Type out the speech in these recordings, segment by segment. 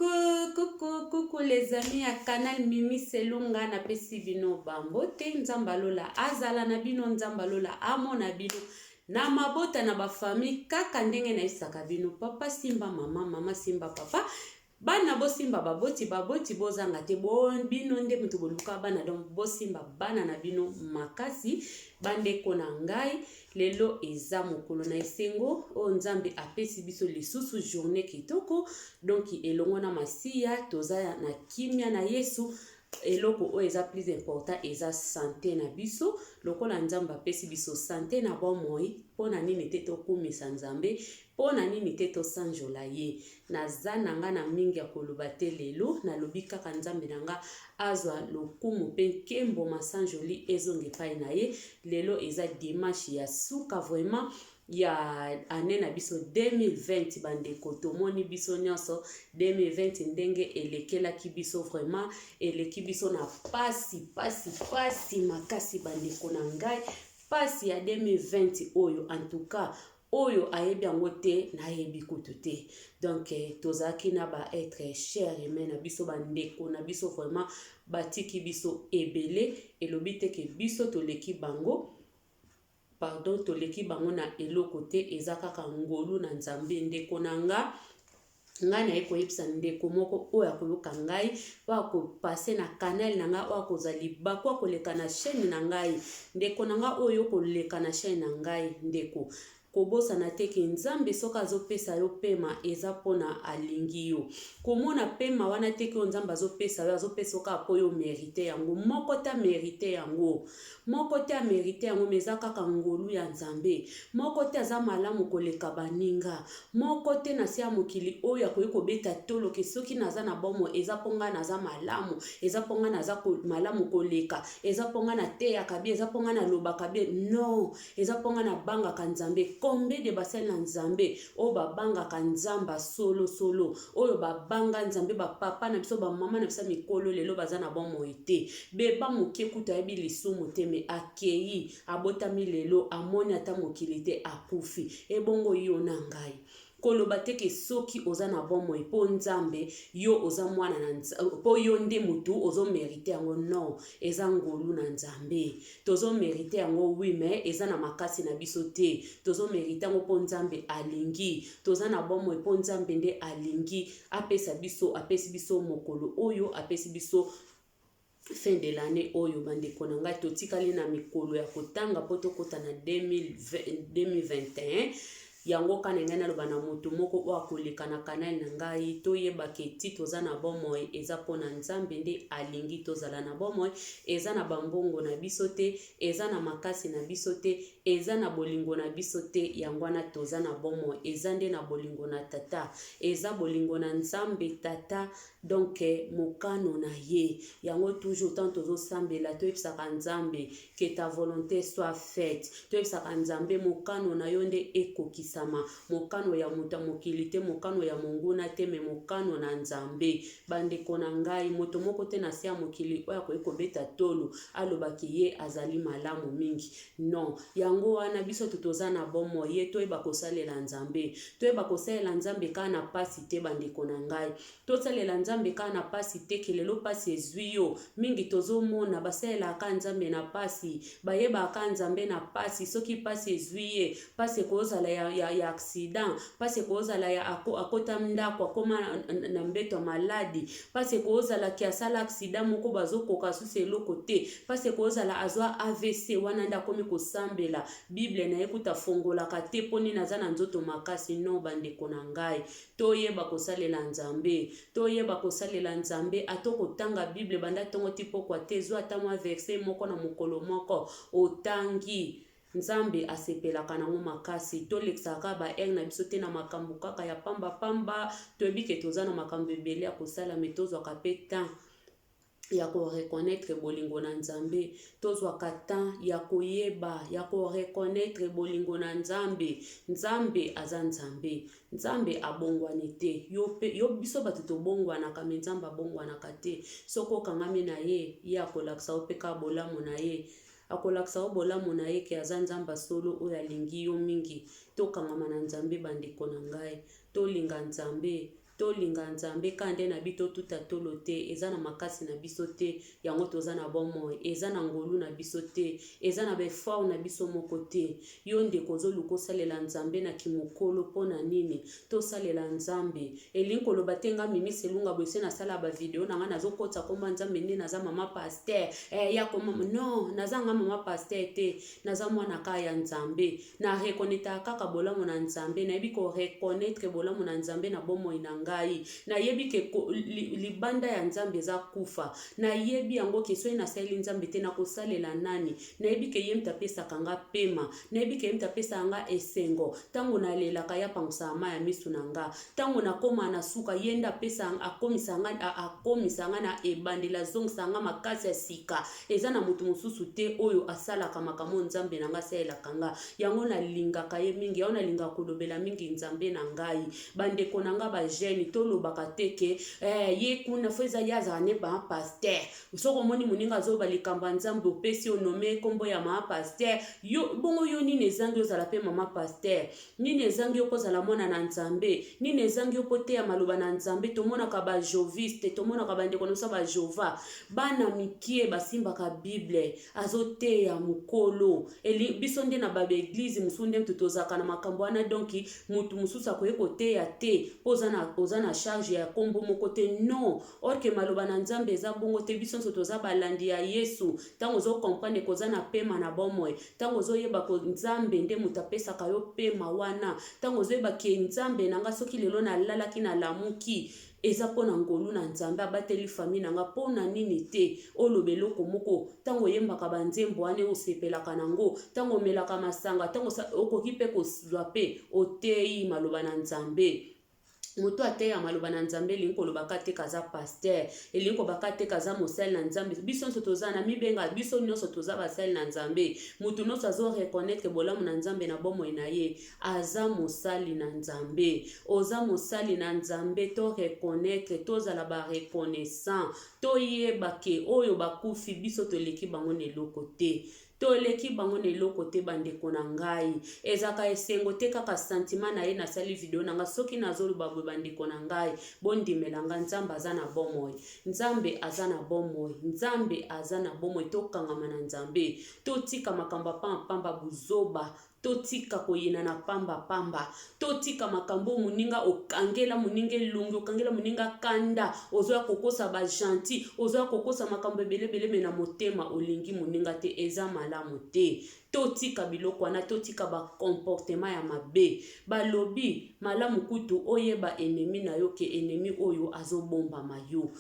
Coucou, coucou, coucou les amis ya canal Mimi Selunga, napesi bino bambote. Nzambe alola azala na bino, Nzambe alola amona bino na mabota, na bafamille. Kaka ndenge nayebisaka bino, papa simba mama, mama simba papa, bana bosimba baboti, baboti bozanga te. Bo bino nde moto boluka bana, donc bosimba bana na bino makasi. Bandeko na ngai, lelo eza mokolo na esengo oyo Nzambe apesi biso lisusu journée kitoko. Donc elongo na Masiya, toza na kimia na Yesu. Eloko oyo eza plus important eza santé na biso. Lokola Nzambe apesi biso santé na bomoi, mpo na nini te tokumisa Nzambe? Mpo na nini te tosanjola ye? Naza na nga na mingi ya koloba te lelo. Nalobi kaka Nzambe na nga azwa lokumu mpe nkembo, masanjoli ezonga epai na ye. Lelo eza dimanche ya suka vraiment ya année na biso 2020. Bandeko, tomoni biso nyonso 2020 ndenge elekelaki biso. Vraiment eleki biso na pasi, pasi, pasi makasi. Bandeko na ngai, pasi ya 2020 oyo, en tout cas oyo ayebi yango te, nayebi kutu te. Donc tozalaki na ba être cher aimé na biso, bandeko na biso vraiment batiki biso ebele. Elobi te ke biso toleki bango, pardon, toleki bango na eloko te. Eza kaka ngolu na Nzambe. Ndeko na nga, ngai naye koyebisa ndeko moko oyo akoyoka ngai, oyo akopasser na canal na ngai, oyo akozwa libaku akoleka na chaîne na ngai. Ndeko na ngai oyo koleka na chaîne na ngai, ndeko, kobosana te ke Nzambe soki azopesa yo pema, eza mpona alingi yo. Komona pema wana te ke oyo Nzambe azopesa yo, azopesa yo kaka mpo yo mérite yango. Moko te amérite yango, moko te amérite yango, mais eza kaka ngolu ya Nzambe. Moko te aza malamu koleka baninga, moko te na se ya mokili oyo akoki kobeta tolo ke soki naza na bomoi eza mpo ngai naza malamu, eza mpo ngai naza malamu koleka, eza mpo ngai nateyaka bien, eza mpo ngai nalobaka bien. Non, eza mpo ngai nabangaka Nzambe. Combien de basali na Nzambe oyo babangaka Nzambe solosolo, oyo babanga Nzambe, bapapa na biso, bamama na biso ya mikolo, lelo baza na bomoi te? Beba moke kutu ayebi lisumu te, mais akei, abotami lelo, amoni ata mokili te, akufi. Ebongo yo na ngai? Koloba te ke soki oza na bomoi mpo Nzambe, yo oza mwana na mpo yo nde motu ozomérite yango. Non, eza ngolu na Nzambe. Tozomérite yango, oui, mais eza na makasi na biso te. Tozomérite yango mpo Nzambe alingi. Toza na bomoi mpo Nzambe nde alingi apesa biso, apesi biso mokolo oyo, apesi biso fin de l'année oyo. Bandeko na ngai, totikali na mikolo ya kotanga mpo tokɔta na 2021. Yango kaka na ngai naloba na moto moko oyo akoleka na canal na ngai: toyebaka eti toza na bomoi eza mpona Nzambe nde alingi tozala na bomoi. Eza na bambongo na biso te, eza na makasi na biso te, eza na bolingo na biso te. Yango wana toza na bomoi eza nde na bolingo na Tata, eza bolingo na Nzambe Tata. Donc mokano na ye yango. Toujours tant tozosambela, toyebisaka Nzambe que ta volonté soit faite. Toyebisaka Nzambe mokano na yo nde ekokisama, mokano ya moto ya mokili te, mokano ya monguna te, mais mokano na Nzambe. Bandeko na ngai, moto moko te na se ya mokili oyo akoki kobeta tolo alobaki ye azali malamu mingi. Non. Yango wana biso to toza na bomoi ye, toyeba kosalela Nzambe, toyeba kosalela Nzambe kaka na pasi te. Bandeko na ngai, tosalela Nzambe kaka na pasi te. Ke lelo pasi ezwi yo mingi, tozomona basalelaka Nzambe na pasi, bayebaka Nzambe na pasi. Soki pasi ezwi ye, pasi ekozala ya accident, pasi ekozala ya akota ndako, akoma na mbeto ya maladi, pasi ekozalaki asala accident moko, bazokoka susu eloko te, pasi ekozala azwa AVC, wana nde akomi kosambela. Bible na ye kuta afongolaka te. Mpo nini? Aza na nzoto makasi. Non, bandeko na ngai, toyeba kosalela Nzambe, toyeba kosalela Nzambe. Ata kotanga Bible banda ntongo ti pokwa te, zwa ata mwa verset moko na mokolo moko otangi, Nzambe asepelaka nango makasi. Tolekisaka kaka baheure na biso te na makambo kaka ya pambapamba. Toyebi ke toza na makambo ebele ya kosala, mais tozwaka mpe temps ya koreconnaître bolingo na Nzambe. Tozwaka temps ya koyeba, ya koreconnaître bolingo na Nzambe. Nzambe aza Nzambe, Nzambe abongwani te. Yo mpe yo, biso bato tobongwanaka, mais Nzambe abongwanaka te. Soki okangami na ye, ye akolakisa yo mpe kaka bolamu na ye, akolakisa yo bolamu na ye ke aza Nzambe solo oyo alingi yo mingi. Tokangama na Nzambe, bandeko na ngai, tolinga Nzambe. Tolinga Nzambe kaka nde na bi totuta tolo te, eza na makasi na biso te yango toza na bomoi, eza na ngolu na biso te, eza na ba effort na biso moko te. Yo ndeko ozoluka osalela Nzambe na kimokolo mpo na nini? Tosalela Nzambe elingi koloba te nga Mimi Selunga boye se nasala ba video na nga nazokotisa kombo ya Nzambe nde naza mama pasteur eh, ya koma non, naza nga mama pasteur te, naza mwana kaka ya Nzambe. Na reconnaitaka kaka bolamu na Nzambe, nayebi ko reconnaitre bolamu na Nzambe na bomoi na ngai. Nayebi ke libanda ya Nzambe eza kufa. Nayebi yango ke soki nasaleli Nzambe te nakosalela nani? Nayebi ke ye moto apesaka nga pema. Nayebi ke ye moto apesaka nga esengo. Tango nalelaka ye apangusaka mayi ya misu na nga. Tango nakoma na suka ye nde apesa akomisa nga akomisa nga na ebandeli azongisaka nga makasi ya sika. Eza na moto mosusu te oyo asalaka makambo oyo Nzambe na ngai asalelaka nga. Yango nalingaka ye mingi, yango nalingaka kolobela mingi Nzambe na ngai. Bandeko na ngai ba jeunes, tolobaka te ke eh, ye kuna fo eza ye azala ne ba pasteur. Soki omoni moninga azoloba likambo ya Nzambe, opesi onome kombo ya mama pasteur, yo bongo yo nini ezangi ozala pe mama pasteur? Nini ezangi yo mpo ozala mwana na Nzambe? Nini ezangi yo mpo oteya maloba na Nzambe? Tomonaka ba Joviste, tomonaka bandeko na biso ba Jova, bana mikie basimbaka Bible, azoteya mokolo. Eli, biso nde na ba eglise mosusu nde mutu tozalaka na makambo wana, donc mutu mosusu akoki koteya te mpo oza na, oza na charge ya kombo moko te. Non, or que maloba na Nzambe eza bongo te. Biso nyonso toza balandi ya Yesu. Ntango ozo comprendre que oza na pema na bomoi, Tango ozoyeba ko Nzambe nde moto apesaka yo pema wana, tango ozoyeba ke Nzambe na nga soki lelo nalalaki nalamuki eza mpo na ngolu na Nzambe abateli famille na nga, mpo na nini te oloba eloko moko? Tango oyembaka ba nzembo wana osepelaka na ngo, tango omelaka masanga, tango okoki mpe kozwa mpe oteyi maloba na Nzambe. Moto ateya maloba na Nzambe elingi koloba ka te kaza pasteur, elingi koloba ka te kaza mosali na Nzambe. Biso nyonso toza na mibenga, biso nyonso toza basali na Nzambe. Moto nyonso azo reconnaître bolamu na Nzambe na bomoi na ye, aza mosali na Nzambe. Oza mosali na Nzambe, to reconnaître, tozala ba reconnaissant, toyeba ke oyo bakufi biso toleki bango na eloko te. Toleki bango na eloko te ba ndeko na ngai. Ezalaka esengo te kaka sentiment na ye nasali video na nga soki nazoloba boye ba ndeko na ngai bondimela nga Nzambe aza na bomoi. Nzambe aza na bomoi. Nzambe aza na bomoi tokangama na Nzambe. Totika makambo ya pamba pamba buzoba. Totika koyinana pamba pamba. Totika makambo oyo moninga okangela moninga elongi, okangela moninga kanda, ozoya kokosa ba gentil, ozoya kokosa makambo ebele ebele me na motema olingi moninga te, eza malamu te. Totika biloko wana, totika ba comportement ya mabe. Balobi malamu kutu oyeba ennemi na yo ke ennemi oyo azobombama yo.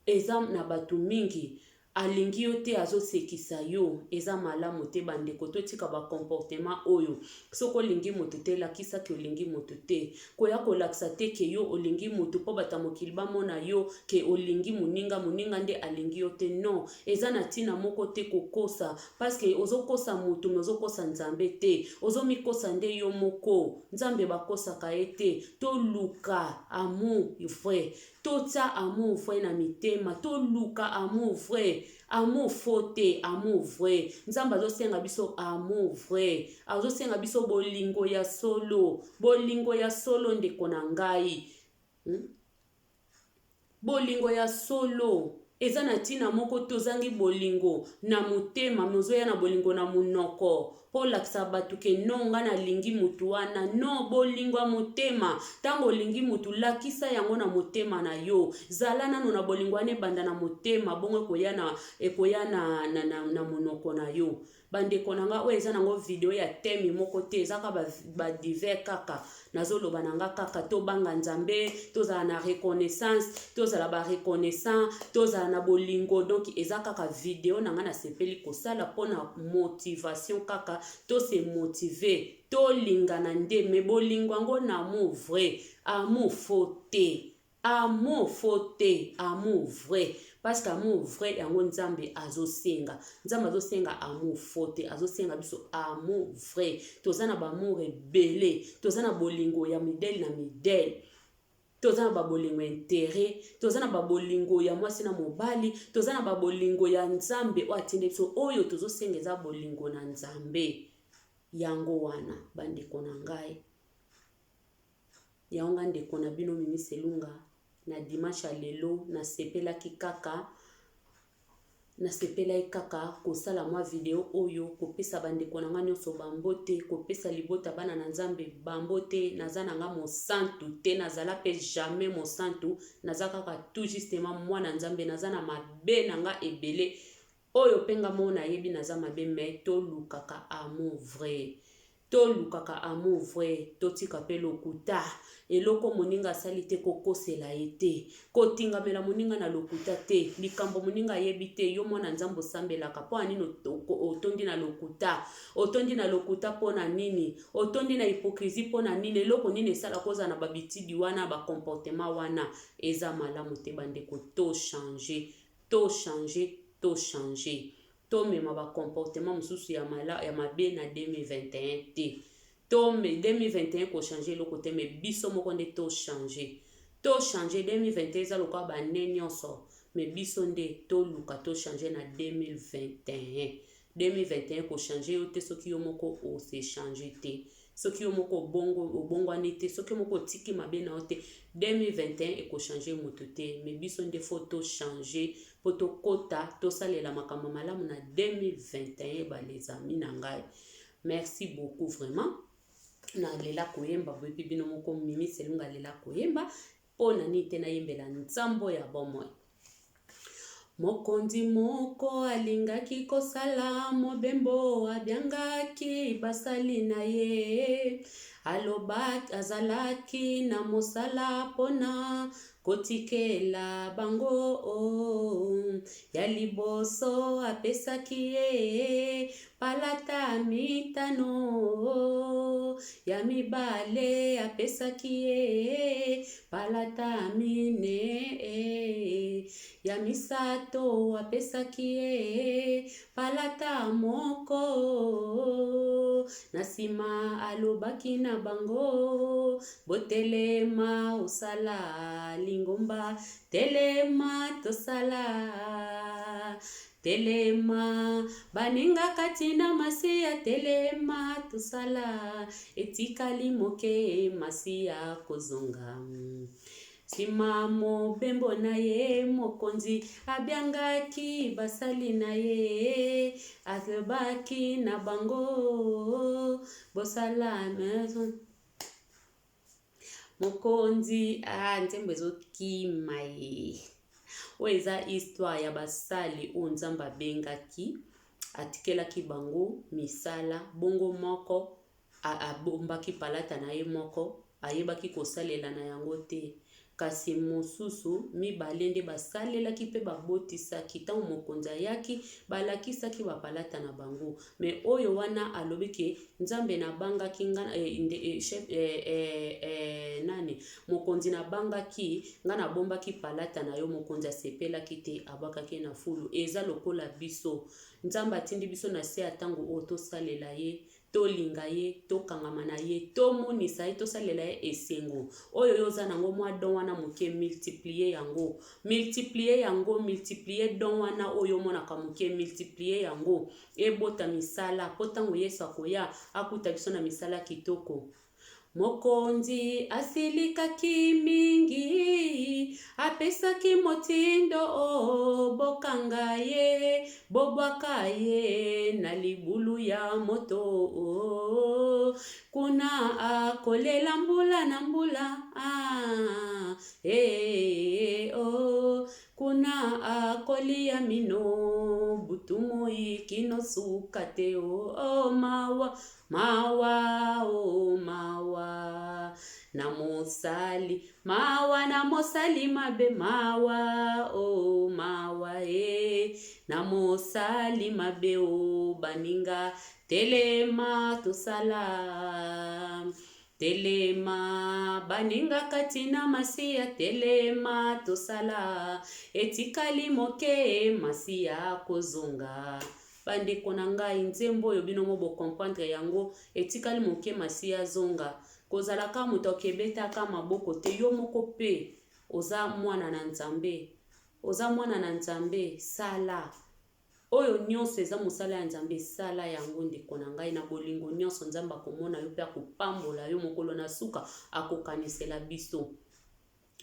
Eza na batu mingi alingi yo te azo sekisa yo eza malamu te ba ndeko totika ba comportement oyo soki olingi mutu te lakisa ke olingi mutu te koya kolakisa te ke yo olingi mutu po batu ya mokili bamona yo ke olingi muninga muninga nde alingi yo te non eza na tina moko te kokosa parce que ozo kosa mutu mais ozo kosa nzambe te ozo mikosa nde yo moko nzambe bakosaka ye te toluka amour vrai Totia amour vrai na mitema, toluka amour vrai, amour faux te, amour vrai. Nzambe azosenga biso amour vrai, azosenga biso bolingo ya solo, bolingo ya solo ndeko na ngai. Bolingo ya solo eza na ntina moko te, ozangi bolingo na motema me ozoya na bolingo na monoko. Po olakisa batu ke non nga na lingi mutu wana non bolingo ya motema tango olingi mutu lakisa yango na motema na yo zala nanu na bolingo wana ebanda na motema bongo ekoya na ekoya na, na, na, na monoko na yo bandeko na nga oyo eza nango video ya teme moko te eza kaka ba, ba divers kaka Nazoloba na nga kaka tobanga Nzambe, tozala na reconnaissance, tozala ba reconnaissant, tozala na bolingo. Donc eza kaka video na nga nasepeli kosala pona motivation kaka to se motiver, tolingana nde mais bolingo yango na amour vrai, amour faux te. Amour faux te, amour vrai. Parce que amour vrai yango Nzambe azosenga. Nzambe azosenga amour faux te, azosenga biso amour vrai. Toza na ba amour ebele, toza na bolingo ya midele na midele. Toza na ba bolingo ya interet, toza na ba bolingo ya mwasi na mobali, toza na ba bolingo ya Nzambe oyo atindi biso. Oyo tozosenga eza bolingo na Nzambe. Yango wana bandeko na ngai. Yango nga ndeko na bino Mimi Selunga na dimanche ya lelo nasepelaki kaka nasepelaki kaka kosala mwa video oyo kopesa bandeko na nga nyonso bambote, kopesa libota bana na Nzambe bambote. Naza na nga mosantu te, nazala mpe jamais mosantu, naza kaka tout justement mwana Nzambe. Naza na mabe na nga ebele oyo mpe nga moko nayebi naza mabe, mais tolukaka amour vrai, tolukaka amour vrai, totika mpe lokuta. Eloko moninga asali te, kokosela ye te, kotingamela moninga na lokuta te. Likambo moninga ayebi te, yo mwana Nzambe osambelaka, mpo na nini otondi na lokuta? Otondi na lokuta mpo na nini? Otondi na hypocrisie mpo na nini? Eloko nini esalaka ozala na babitidi wana, bacomportement wana eza malamu te? Bandeko, tochange, tochange, tochange, tomema bacomportement mosusu ya, mala, ya mabe na 2021 te. Tome 2021 kochange eloko te, mais biso moko nde tochange, tochange. 2021 eza lokola bane nyonso, mais biso nde toluka tochange na 2021. 2021 kochange yo te soki yo moko ose change te, soki yo moko obongwani te, soki yo moko otiki mabe na yo te, 2021 ekochange moto te. Mais biso nde faut tochange mpo tokɔta tosalela makambo malamu na 2021. Ba les amis na ngai, merci beaucoup vraiment. Nalela koyemba, boyebi bino moko Mimi Selunga alela koyemba. Mpo na nini te nayembela nzambo ya bomoi? Mokonzi moko alingaki kosala mobembo, abiangaki basali na ye. Alobaki azalaki na mosala mpona kotikela bango. Ya liboso apesaki ye palata 5, ya mibale apesaki ye palata 4, ya misato apesaki ye palata 1. Na nsima alobaki na bango: "Botelema, osala lingomba, telema, tosala, telema baninga kati na Masiya, telema, tosala, etikali moke Masiya kozonga." Nsima mobembo na ye, mokonzi abiangaki basali na ye, alobaki na bango: "Bosala." Mokonzi, ah, nzembo ezokima ye. Oyo eza histoire ya basali oyo Nzambe abengaki, atikelaki bango misala. Bongo moko abombaki palata na ye moko, ayebaki kosalela na yango te, kasi mosusu mibale nde basalelaki mpe babotisaki. Ntango mokonzi ayaki, balakisaki bapalata na bango, mais oyo wana alobi ke Nzambe nabangaki nga, chef, nani, mokonzi, nabangaki nga, nabombaki palata na yo. Mokonzi asepelaki te, abwakaki na fulu. Eza lokola biso, Nzambe atindi biso na se ya ntango oyo tosalela ye, tolinga ye, tokangama na ye, tomonisa ye, tosalela ye esengo. Oyo yo oza nango, mwa don wana moke, multiplie yango, multiplie yango, multiplie don wana oyo omonaka moke, multiplie yango, ebota misala, mpo ntango Yesu akoya akuta biso na misala kitoko. Mokonzi asilikaki mingi, apesaki motindo o bokanga ye, bobwaka ye na libulu ya moto o. Kuna akolela mbula na mbula, ah, eh, oh. Kuna akolia mino butu moi kino suka te o. Oh, mawa, mawa o, mawa na mosali, mawa na mosali mabe, mawa o, mawa e na mosali mabe o. Baninga, telema, tosala, telema baninga kati na Masiya, telema, tosala, etikali moke Masiya kozonga. Bandeko na ngai, nzembo oyo bino mo bocomprendre yango. Etikali moke Masiya azonga. Kozalaka moto akebetaka maboko te, yo moko mpe oza mwana na Nzambe, oza mwana na Nzambe, sala. Oyo nyonso eza mosala ya Nzambe, sala yango ndeko na ngai na bolingo nyonso. Nzambe akomona yo mpe akopambola yo mokolo na suka, akokanisela biso.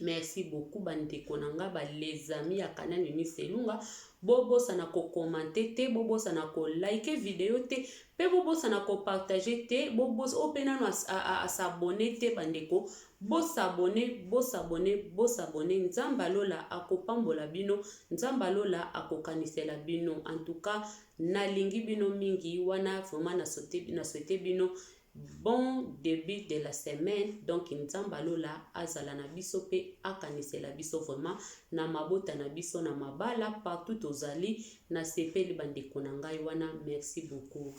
Merci beaucoup bandeko na nga, ba les amis ya canal Mimi Selunga. Bobosana kocommenter te, bobosana kolike video te, mpe bobosana kopartager te. Oyo mpe nano as'abonner te, bandeko, bos'abonner, bos'abonner, bos'abonner. Nzambe alola akopambola bino, Nzambe alola akokanisela bino. En tout cas, nalingi bino mingi wana. Vraiment, nasouhaiter bino bon début de la semaine. Donc Nzambe alola azala na biso mpe akanisela biso vraiment na mabota na biso, na mabala, partout tozali. Nasepeli bandeko na ngai wana, merci beaucoup.